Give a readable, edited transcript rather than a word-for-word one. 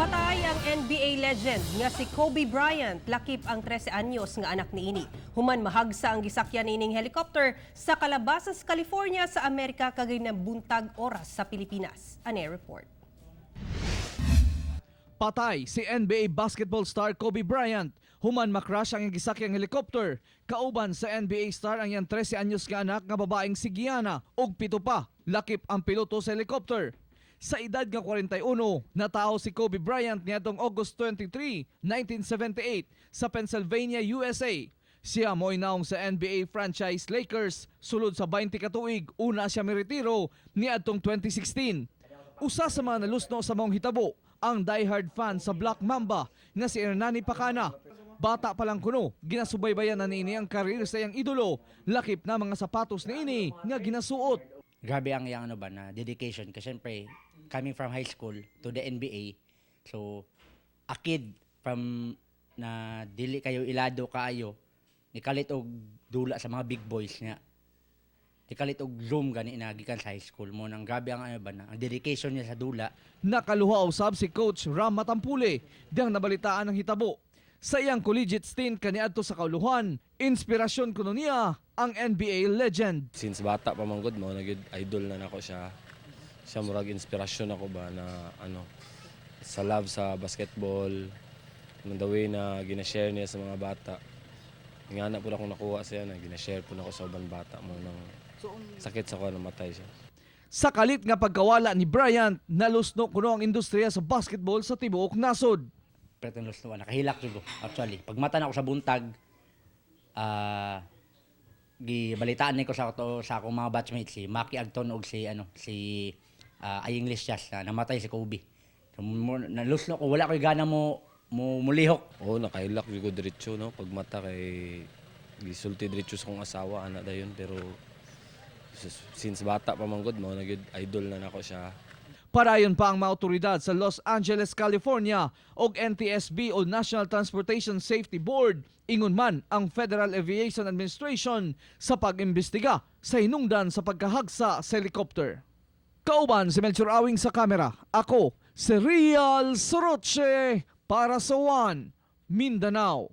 Patay ang NBA legend nga si Kobe Bryant, lakip ang 13 anyos nga anak niini. Human mahagsa ang gisakyan niining helicopter sa Calabasas, California sa Amerika kagay buntag oras sa Pilipinas. Ane report. Patay si NBA basketball star Kobe Bryant human makrash ang gisakyang helicopter. Kauban sa NBA star ang iyang 13 anyos nga anak nga babaeng si Gianna ug pito pa, lakip ang piloto sa helicopter. Sa edad nga 41, natao si Kobe Bryant niadtong August 23, 1978 sa Pennsylvania, USA. Siya mo'y naong sa NBA franchise Lakers sulod sa 20 ka tuig, una siya miretiro niadtong 2016. Usa sa mga nalusno sa maong hitabo, ang diehard fan sa Black Mamba nga si Hernani Pacana. Bata pa lang kuno, ginasubaybayan na niini ang career sa iyang idolo, lakip na mga sapatos niini nga ginasuot. Grabe ang iyang ano ba na dedication kasi syempre coming from high school to the NBA, so a kid from na dili kayo ilado kaayo, nikalit og dula sa mga big boys nga nikalit og zoom gani na gikan sa high school mo nang grabe ang ano ba na ang dedication niya sa dula. Nakaluha usab si Coach Ram Matampule diyang nabalitaan ang hitabo. Sa iyang collegiate stint kaniadto sa kauluhan, inspirasyon kuno niya ang NBA legend. Since bata pa man gud, mao na gyud, idol na nako siya. Siya murag inspirasyon ako ba na ano sa love sa basketball, the way na gina-share niya sa mga bata. Nga na po akong nakuha siya na gina-share po nako sa uban bata mo nang sakit sa ko namatay siya. Sa kalit nga pagkawala ni Bryant, nalusno kuno ang industriya sa basketball sa tibuok nasod. Pero lusno, nakahilak jud ko actually. Pagmata na ako sa buntag, gibalitaan ni ko sa to sa akong mga batchmates, si Maki Agton og si ano si Aying Lisias, na namatay si Kobe. So, mo, nalusno ko, wala ko'y gana mo mulihok. Oo, nakahilak jud ko diretso, no, pagmata kay gisulti diretso sa akong asawa ana dayon, pero since bata pa man gud, mao na gyud, idol na nako siya. Padayon pa ang mga otoridad sa Los Angeles, California og NTSB o National Transportation Safety Board, ingon man ang Federal Aviation Administration sa pag-imbestiga sa hinungdan sa pagkahagsa sa helicopter. Kauban si Melchor Awing sa kamera. Ako si Real Soroche para sa One Mindanao.